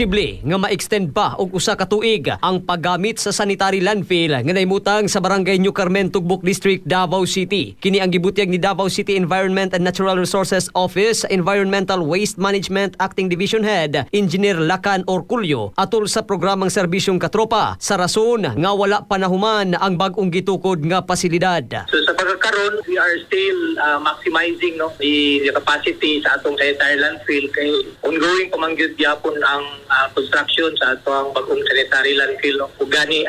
Posible nga ma-extend pa og usa ka tuig ang paggamit sa sanitary landfill nga naimutang sa Barangay New Carmen, Tugbok District, Davao City. Kini ang gibutyag ni Davao City Environment and Natural Resources Office Environmental Waste Management Acting Division Head Engineer Lacan Orcullo atol sa programang Serbisyong Katropa sa rason nga wala pa nahuman ang bag-ong gitukod nga pasilidad. So sa pagkakaron, we are still maximizing, no, the capacity sa atong sanitary landfill kay ongoing pa man gyud gyapon ang construction sa atong bagong sanitary landfill, no. Ug gani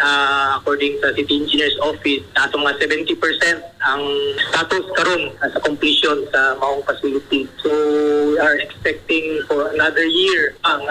according sa City Engineers Office, ato mga 70% ang status karon sa completion sa maong facility. So we are expecting for another year ang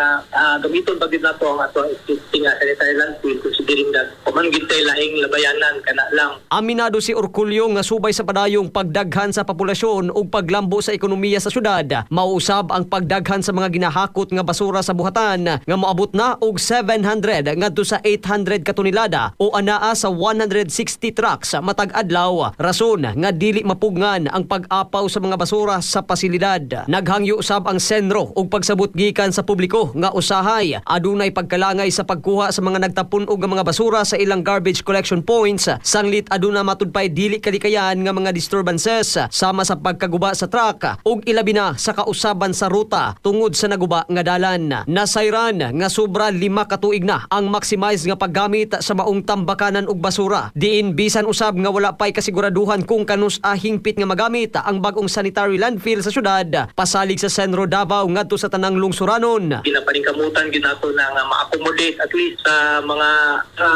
gamiton pa gyud nato ang atong existing sanitary landfill, considering that human gyud tay laing labayanan, kana lang. Aminado si Orcullo nga subay sa padayong pagdaghan sa populasyon ug paglambo sa ekonomiya sa syudad, mauusab ang pagdaghan sa mga ginahakot nga basura sa buhatan nga moabot na og 700 ngadto sa 800 ka tonelada o anaa sa 160 trucks matag adlaw, rason nga dili mapugngan ang pag-apaw sa mga basura sa pasilidad. Naghangyo usab ang CENRO og pagsabot gikan sa publiko nga usahay adunay pagkalangay sa pagkuha sa mga nagtapon og mga basura sa ilang garbage collection points, sanglit aduna matudpay dili kalikayan nga mga disturbances sama sa pagkaguba sa truck ug ilabi na sa kausaban sa ruta tungod sa naguba nga dalan. Nasayran nga sobra 5 ka tuig na ang maximize nga paggamit sa maong tambakanan og basura. Diin bisan usab nga wala pay kasiguraduhan kung kanus-a hingpit nga magamit ang bag-ong sanitary landfill sa syudad, pasalig sa CENRO Davao ngadto sa tanang lungsuranon. Ginapaningkamutan gyud nato na nga ma-accommodate at least sa mga sa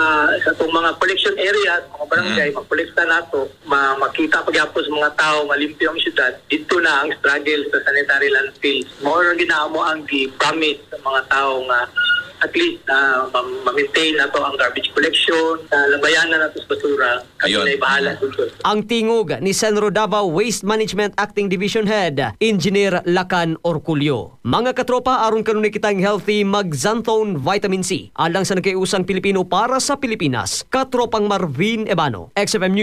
atong mga collection areas, mga barangay, makolekta nato, makita pagyapon sa mga tao, malimpyo ang syudad. Dito na ang struggle sa sanitary landfill. Mao ra ginamo ang gi-promise sa mga tao nga at least ma-maintain nato ang garbage collection, labayanan nato sa basura, kami Ayun. Na bahala dito. Ang tingog ni CENRO Davao Waste Management Acting Division Head, Engineer Lacan Orcullo. Mga katropa, aron kanunay kitang healthy, mag-Xanthone Vitamin C. Alang sa nagkaiusang Pilipino para sa Pilipinas, Katropang Marvin Ebano, XFM News.